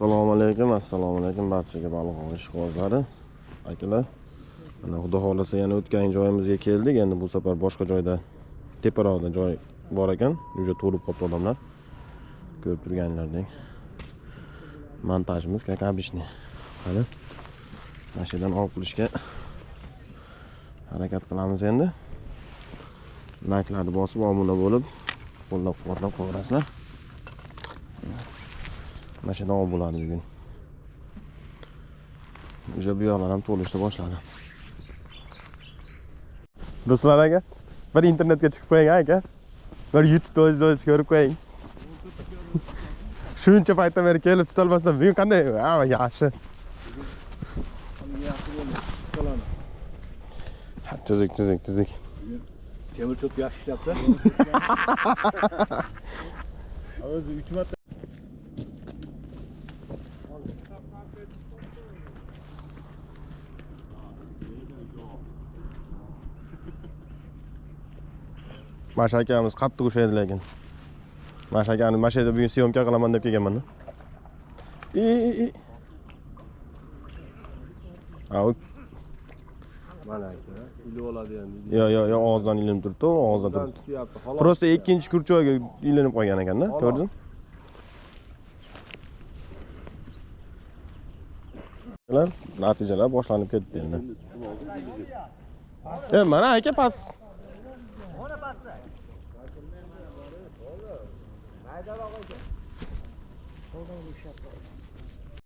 Assalomu alaykum, assalomu alaykum barchaga baliq ishqibozlari, akalar. Mana xudo xolasa yana o'tgan joyimizga keldik. Endi bu safar boshqa joyda, teparoqda joy bor ekan. Уже to'lib qolibdi odamlar. Ko'rib turganlaridek. Montajimiz как обычный. Qani mana shu yerdan olib qilishga harakat qilamiz endi. Likelarni bosib, obuna bo'lib, qo'llab-quvvatlab qo'yasizlar. Mana shu yerdan olib bo'ladi bugun. Уже bu yoqlar ham to'lishni boshladi. Do'stlar aka, bir internetga chiqib qo'ying aka. Bir YouTube'da o'zingiz ko'rib qo'ying. Shuncha paytdan beri kelib tutolmasdan bugun qanday? Ha, yaxshi. Tuzik, tuzik, tuzik. Temir cho'p yaxshi ishlabdi. O'zi 3 marta. Mana shu akamiz qattiq ushlaydi lekin. Mana shu akani mana shu yerda bugun syomka qilaman deb kelganman. Ha, u mana aka, ilib oladi endi. Yo, yo, yo, og'izdan ilinib turibdi, og'izdan turibdi. Prosta ikkinchi kurchoyga ilinib qolgan ekanda, ko'rdingmi? Natijalar boshlanib ketdi endi. Mana aka pas.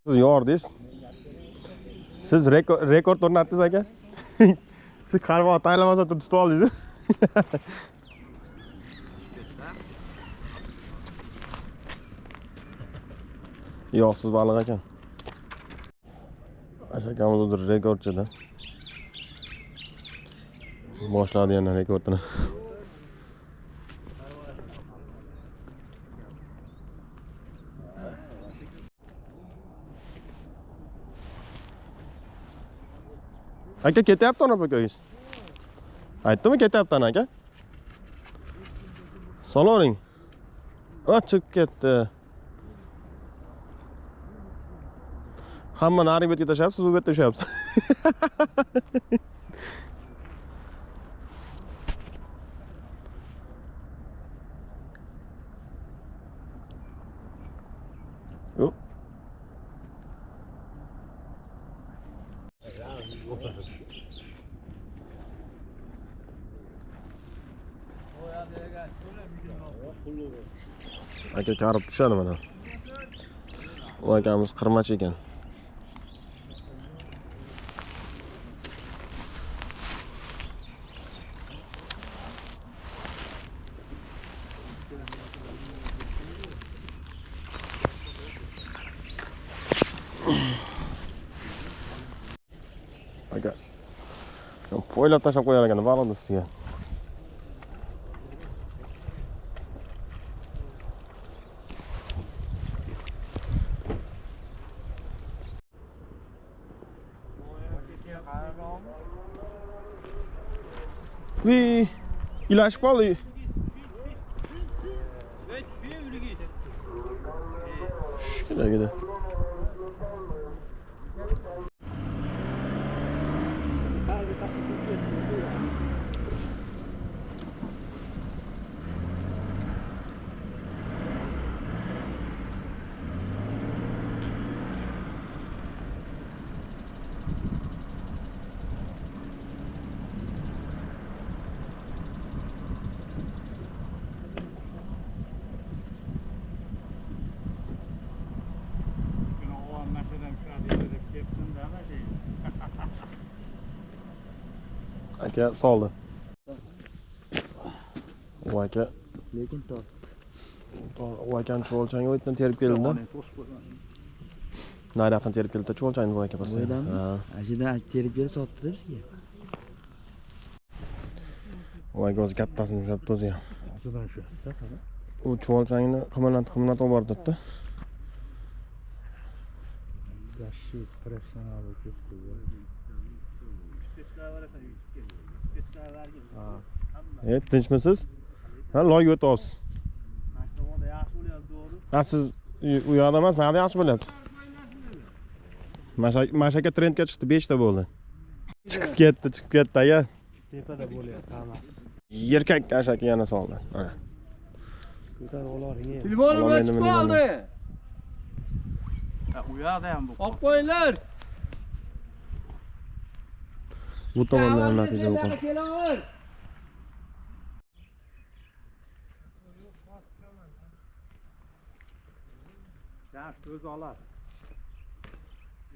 Siz yordingiz. Siz rekord o'rnatdingiz aka. Siz qarmoq taylamasa tutib oldingiz. Yog'siz baliq ekan. Akamiz o'zi rekordchida. Boshladi yana rekordini. Aka ketyapti ana ko'yingiz. Aytdimi ketyapti ana aka? Solavering. A chiqib ketdi. Hamma narigi betga tashlayapsiz, siz bu betda ushlayapsiz. Yo'q. Aka karib tushadi mana. U akamiz qirmach ekan. Aka poylab tashlab qo'yar ekan baliqni ustiga. Vi ilashib qoldi. Tushgina. Aka soldi. U aka lekin tortdi. U akani chuvolchangga o'tdan terib keldi. Nariyoqdan terib keldi chuvolchangni bu aka pastda. Ha. Ashidan terib kelib sotdi bizga. U aka o'zi kattasini ushlabdi o'zi ham. O'zidan ushlabdi. U chuvolchangni qimirlatib olib bordi-da. Yaxshi professional bo'lib ketdi. Tinchmisiz? Ha, loyga o'tyapsiz. Ha, siz u yoqda emas, mana yoqda yaxshi bo'lyapti. Mashaka trendga chiqdi, 5 ta bo'ldi. Chiqib ketdi, chiqib ketdi aka. Tepada bo'lyapti hammasi. Erkak ashaka yana soldi. Mana. Ko'tarib olaring. Telefonim o'chib qoldi. U yoqda ham bu. Olib qo'yinglar. Bu tomondan ham natija bo'ldi. Kelaver. Yaxshi o'zi oladi.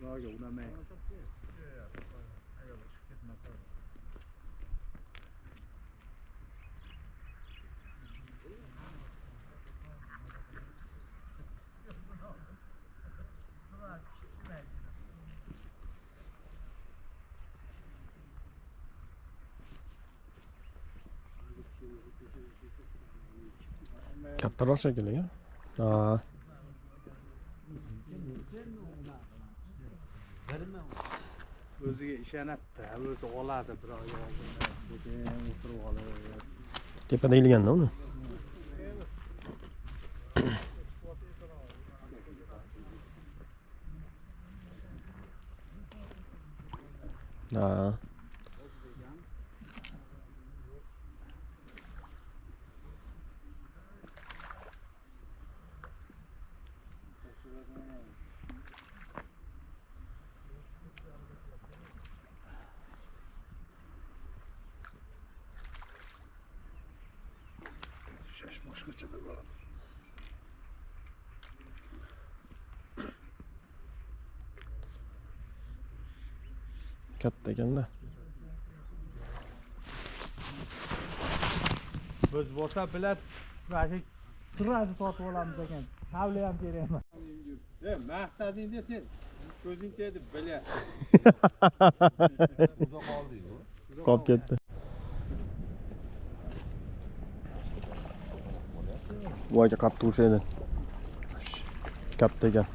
Ularga unamay. Kattaroq shekilli, ha. O'ziga ishonadi, o'zi oladi, biroq o'tirib oladi. Tepada ilganda uni. Ha. Katta ekanda. Biz bo'lsa bilat mana shu sirasi sotib olamiz ekan. Kavli ham kerak emas. Maqtading sen. Ko'zing tegdi, bila. Qolib ketdi. Bu aka qattiq ushlaydi. Katta ekan.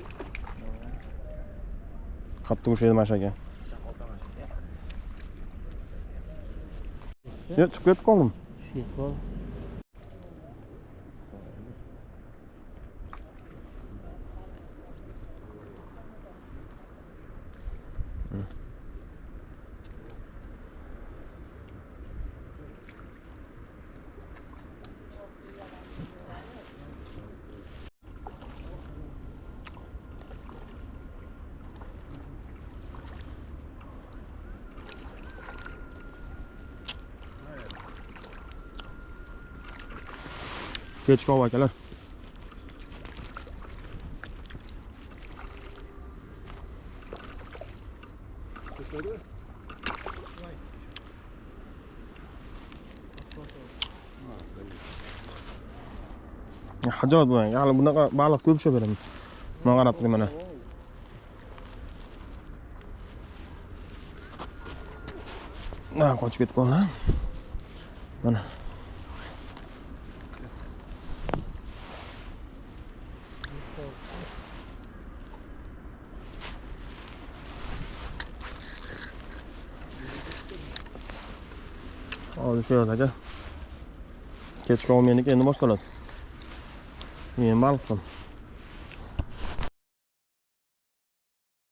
Qattiq ushlaydi mana shu aka. Yo'q, chiqib ketib qoldim. Tushib qoldi. Kechki ov akalar. Hajorat bu. Hali bunaqa baliq ko'p ushlab beraman. Mana qarab turing mana. Na, qochib ketib qoldi. Mana. Hozir shu yerda aka. Kechki ov meniki endi boshlanadi. Men baliqdim.